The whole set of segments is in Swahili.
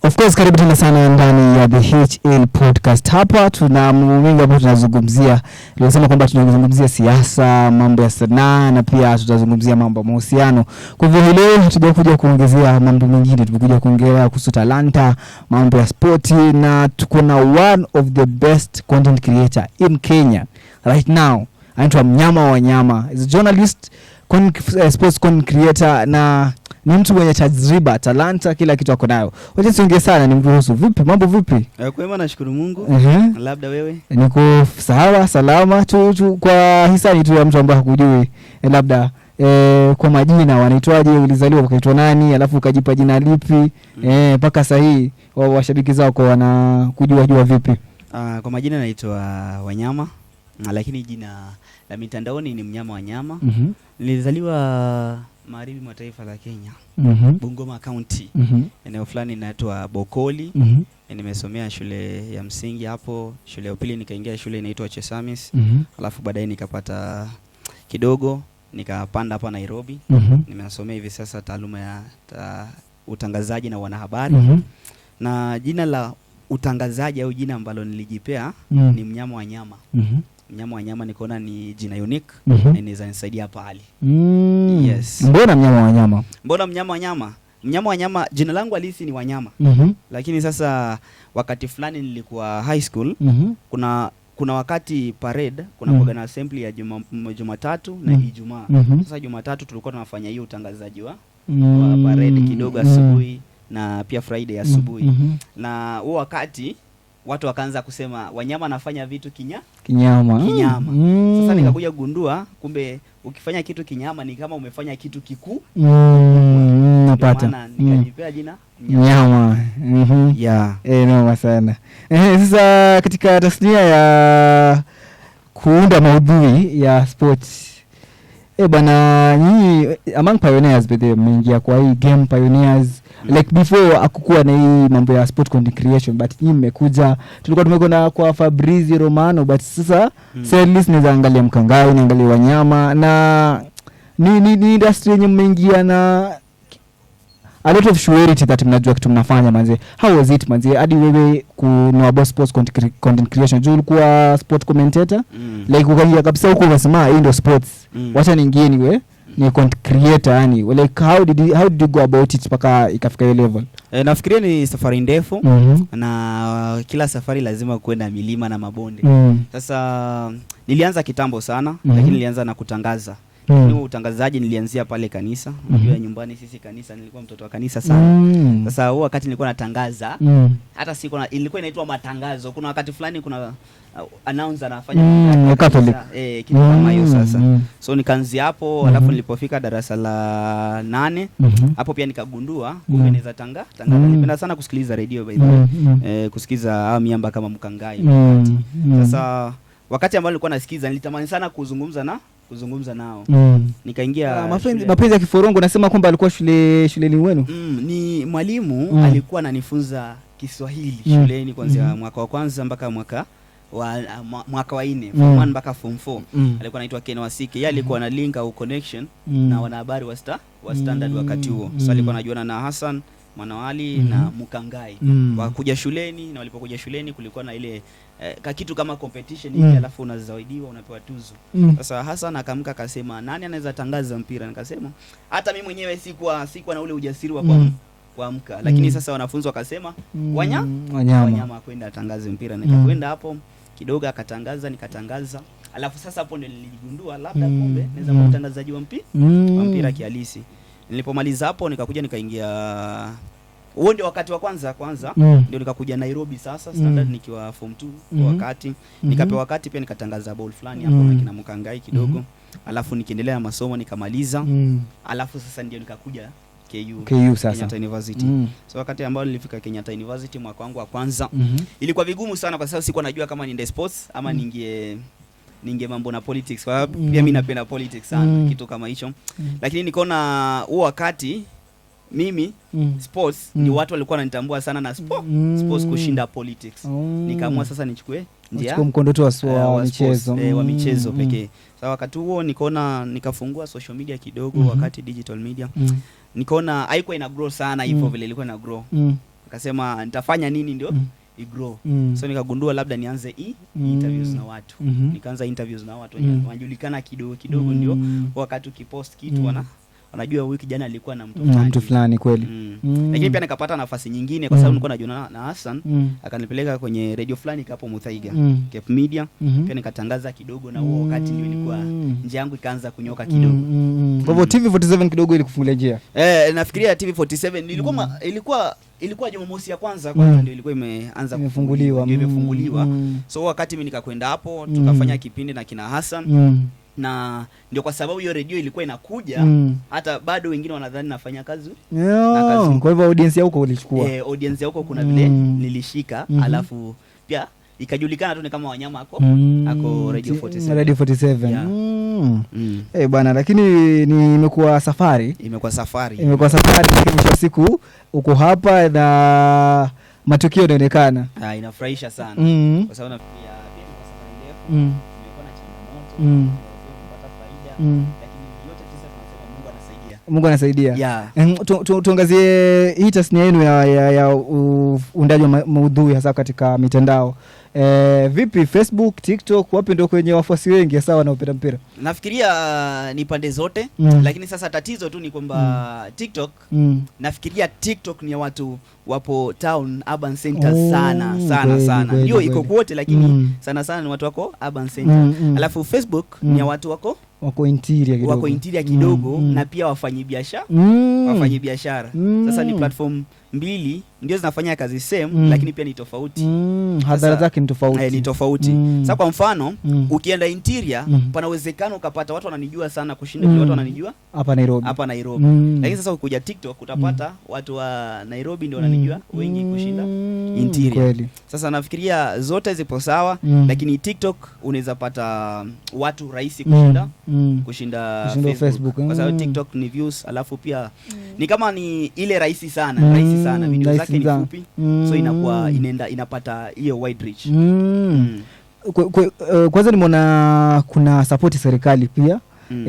Of course, karibu tena sana ndani ya The HL Podcast. Hapa tuna mambo mengi ambayo tunazungumzia. Nilisema kwamba tunazungumzia siasa, mambo ya sanaa na pia tutazungumzia mambo ya mahusiano. Kwa hivyo hii leo hatujakuja kuongezea mambo mengine, tumekuja kuongelea kuhusu talanta, mambo ya spoti na tuko na one of the best content creator in Kenya right now. Anaitwa Mnyama wa Wanyama. Is a journalist, sports content creator na ni mtu mwenye tajriba, talanta, kila kitu ako nayo. Wacha siongee sana, nimruhusu. Vipi, mambo vipi? Kwema, nashukuru Mungu. Labda wewe? Niko sawa salama tu, kwa hisani tu ya mtu ambaye hakujui, labda kwa majina wanaitwaje, ulizaliwa ukaitwa nani, alafu ukajipa jina lipi mpaka sahii washabiki zako wanakujua jua vipi? Kwa majina naitwa Wanyama na lakini jina la mitandaoni ni Mnyama Wanyama. Nilizaliwa magharibi mwa taifa la Kenya, Bungoma County, eneo fulani inaitwa Bokoli. Nimesomea shule ya msingi hapo, shule ya upili nikaingia shule inaitwa Chesamis, alafu baadaye nikapata kidogo nikapanda hapa Nairobi. Nimesomea hivi sasa taaluma ya utangazaji na wanahabari na jina la utangazaji au jina ambalo nilijipea ni Mnyama wa Nyama. Mnyama wa Nyama nikaona ni jina unique na inaweza nisaidia pahali. Yes. Mbona Mnyama wa Wanyama? Mbona Mnyama wa Nyama? Mnyama wa Nyama, jina langu halisi ni Wanyama, lakini sasa wakati fulani nilikuwa high school, kuna wakati parade kuna kuwaga na assembly ya Jumatatu na Ijumaa. Sasa Jumatatu tulikuwa tunafanya hiyo utangazaji wa parade kidogo asubuhi na pia Friday asubuhi. Na huo wakati watu wakaanza kusema Wanyama anafanya vitu Kinyama. Kinyama. Sasa nikakuja kugundua kumbe ukifanya kitu kinyama ni kama umefanya kitu kikuu. Ndio Napata. maana nikajipea jina Mnyama. Nyama. Yeah. Noma sana. Sasa katika tasnia ya kuunda maudhui ya sports, bana, nyinyi among pioneers by the way, mmeingia kwa hii game pioneers. Like before hakukuwa na hii mambo ya sport content creation, but nyinyi mmekuja. Tulikuwa tumekuwa kwa Fabrizio Romano, but sasa at least naweza angalia Mkangai, niangalie Wanyama na ni industry yenye mmeingia na a lot of surety that mnajua kitu mnafanya manze. How was it, manze, hadi wewe kunua about sports content creation, juu ulikuwa sport commentator, like ukaingia kabisa huko ukasema hii ndio sports, wacha niingie niwe ni content creator? Yani like how did you go about it mpaka ikafika hiyo level? Nafikiria ni safari ndefu na kila safari lazima kuwe na milima na mabonde. Sasa nilianza kitambo sana, lakini nilianza na kutangaza. Lakini huo utangazaji nilianzia pale kanisa. Unajua nyumbani sisi kanisa, nilikuwa mtoto wa kanisa sana. Sasa huo wakati nilikuwa natangaza, hata siku na, ilikuwa inaitwa matangazo. Kuna wakati fulani kuna announcer anafanya mambo yake Catholic. kanisa, kitu kama hiyo sasa. So nikaanzia hapo, alafu nilipofika darasa la 8, hapo pia nikagundua kumbe naweza tangaza. Nilipenda sana kusikiliza radio, by the way. Kusikiza hao miamba kama Mkangai. Sasa wakati ambao nilikuwa nasikiza nilitamani sana kuzungumza nao. Nikaingia Ah, mapenzi, shule. mapenzi ya kiforongo, nasema kwamba alikuwa shuleni wenu. Ni mwalimu alikuwa ananifunza Kiswahili shuleni kuanzia mwaka wa kwanza mpaka mwaka wa nne, form 1 mpaka form 4. Alikuwa anaitwa Ken Wasike. Yeye alikuwa na link au connection na wanahabari wa Standard wakati huo. So alikuwa anajuana na Hassan Mwanawali na Mukangai. Wakuja shuleni, na walipokuja shuleni kulikuwa na ile kakitu kama competition hivi, alafu unazawadiwa, unapewa tuzo. Sasa Hassan akaamka akasema, "Nani anaweza tangaza mpira?" Nikasema hata mimi mwenyewe sikuwa na ule ujasiri wa kuamka, lakini sasa wanafunzi wakasema Wanyama. Wanyama kwenda atangaze mpira. Nikakwenda hapo kidogo, akatangaza, nikatangaza, alafu sasa hapo ndio nilijigundua labda kumbe naweza kuwa mtangazaji wa mpira kihalisi. Nilipomaliza hapo nikakuja nikaingia, huo ndio wakati wa kwanza kwanza ndio nikakuja Nairobi sasa Standard nikiwa form 2 kwa wakati nikapewa wakati pia nikatangaza ball fulani hapo na kina Mkangai kidogo, alafu nikiendelea na masomo nikamaliza, alafu sasa ndio nikakuja KU, KU sasa. Kenyatta University. So wakati ambao nilifika Kenyatta University mwaka wangu wa kwanza ilikuwa vigumu sana kwa sababu sikuwa najua kama niende sports ama ninge mambo na politics, kwa sababu pia mimi napenda politics sana, kitu kama hicho. Lakini nikaona huo wakati mimi sports ni watu walikuwa wananitambua sana na sports kushinda politics. Nikaamua sasa nichukue njia Uchukue mkondo tu wa wa wa michezo. sports, wa michezo pekee. Sasa wakati huo nikaona nikafungua social media kidogo, wakati digital media nikaona haikuwa ina grow sana hivyo vile ilikuwa ina grow. Nikasema nitafanya nini ndio igrow. So nikagundua labda nianze interviews na watu. Nikaanza interviews na watu wenye wanajulikana kidogo kidogo, ndio wakati ukipost kitu wanajua huyu kijana alikuwa na mtu Na fulani. mtu fulani kweli. Lakini pia nikapata nafasi nyingine kwa sababu nilikuwa najua na Hassan, akanipeleka kwenye radio fulani hapo Muthaiga, Cape Media. Pia nikatangaza kidogo, na huo wakati ndio ilikuwa njia yangu ikaanza kunyoka kidogo. Kwa hivyo TV47 kidogo ilikufungulia njia. Eh, nafikiria TV47 ilikuwa ilikuwa Jumamosi ya kwanza kwanza ndio ilikuwa imeanza Imefunguliwa. ndio imefunguliwa. So wakati mimi nikakwenda hapo, tukafanya kipindi na kina Hassan, na ndio kwa sababu hiyo redio ilikuwa inakuja, hata bado wengine wanadhani nafanya kazi na kazi. Kwa hivyo audience ya huko ulichukua. Eh, audience ya huko kuna vile nilishika, alafu pia ikajulikana tu ni kama Wanyama ako ako Radio 47. Radio 47. Yeah. Eh, bana, lakini ni imekuwa safari. Imekuwa safari. Imekuwa safari, lakini mwisho wa siku uko hapa na matukio yanaonekana. Ah, inafurahisha sana. Kwa sababu nafikiria pia imekuwa safari ndefu. Imekuwa na changamoto, pia umepata faida, lakini yote tisa tunasema Mungu anasaidia. Mungu anasaidia. Yeah. Tuangazie hii tasnia yenu ya uundaji wa maudhui hasa katika mitandao. Vipi Facebook, TikTok, wapi ndio kwenye wafuasi wengi hasa wanaopenda mpira? Nafikiria ni pande zote, lakini sasa tatizo tu ni kwamba TikTok, nafikiria TikTok ni ya watu wapo town, urban center Oh, sana sana sana. Ndio iko kote, lakini sana sana ni watu wako urban center. Alafu Facebook ni ya watu wako Wako interior kidogo. Wako interior kidogo, na pia wafanyi biashara, wafanyi biashara. Sasa ni platform mbili ndio zinafanya kazi same, lakini pia ni tofauti. Hadhara Sasa, zake ni tofauti. Eh, ni tofauti. Sasa kwa mfano, ukienda interior, pana uwezekano ukapata watu wananijua sana kushinda vile watu wananijua Hapa Nairobi. hapa Nairobi. Lakini sasa ukikuja TikTok utapata watu wa Nairobi ndio wananijua wengi kushinda interior. Sasa nafikiria zote zipo sawa, lakini TikTok unaweza pata watu rahisi kushinda kushinda Kushinda Facebook, Facebook. kwa sababu TikTok ni views, alafu pia ni kama ni ile rahisi sana, rahisi sana, video Rahisi zake ni sana. fupi, so inakuwa inaenda inapata hiyo wide reach. Kwanza nimeona kuna support ya serikali pia,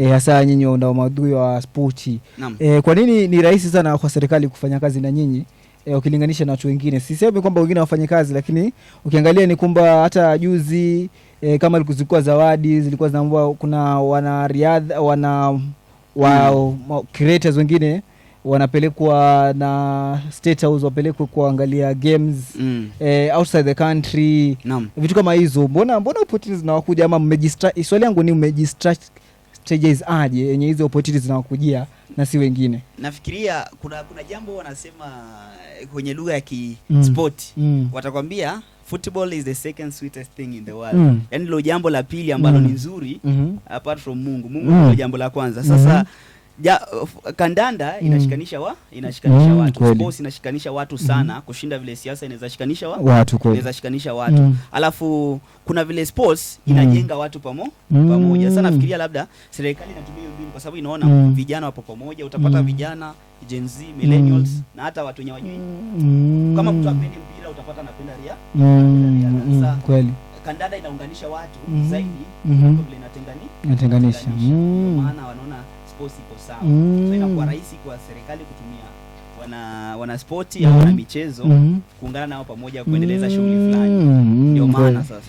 hasa nyinyi waunda maudhui wa spoti. Naam. Kwa nini ni rahisi sana kwa serikali kufanya kazi na nyinyi ukilinganisha na watu wengine? Sisemi kwamba wengine wafanye kazi, lakini ukiangalia ni kwamba hata juzi kama zilikuwa zawadi zilikuwa zinaambiwa kuna wanariadha wana wa, creators wengine wanapelekwa na State House wapelekwe kuangalia games outside the country, vitu kama hizo. Mbona opportunities zinawakuja ama swali yangu ni mmejistrategize aje yenye hizo opportunities zinawakujia na si wengine? Nafikiria kuna jambo wanasema kwenye lugha ya ki sport, watakwambia football is the second sweetest thing in the world. Yaani ndilo jambo la pili ambalo ni nzuri apart from Mungu. Mungu ndio jambo la kwanza. Sasa kandanda inashikanisha watu. Sports inashikanisha watu sana kushinda vile siasa inaweza shikanisha Watu kweli. inaweza shikanisha watu. Alafu kuna vile sports inajenga watu pamoja. Sasa nafikiria labda serikali inatumia hiyo mbinu kwa sababu inaona vijana wapo pamoja, utapata vijana Gen Z, millennials na hata watu wenye wajui. Kama mtu apendi mpira utapata anapenda riadha. Sasa kandanda inaunganisha watu zaidi kuliko vile Inatenganisha. inatenganisha. Ndio maana wanaona sports iko sawa. So inakuwa rahisi kwa serikali kutumia wana spoti au wana michezo kuungana nao pamoja kuendeleza shughuli fulani. Ndio maana sasa.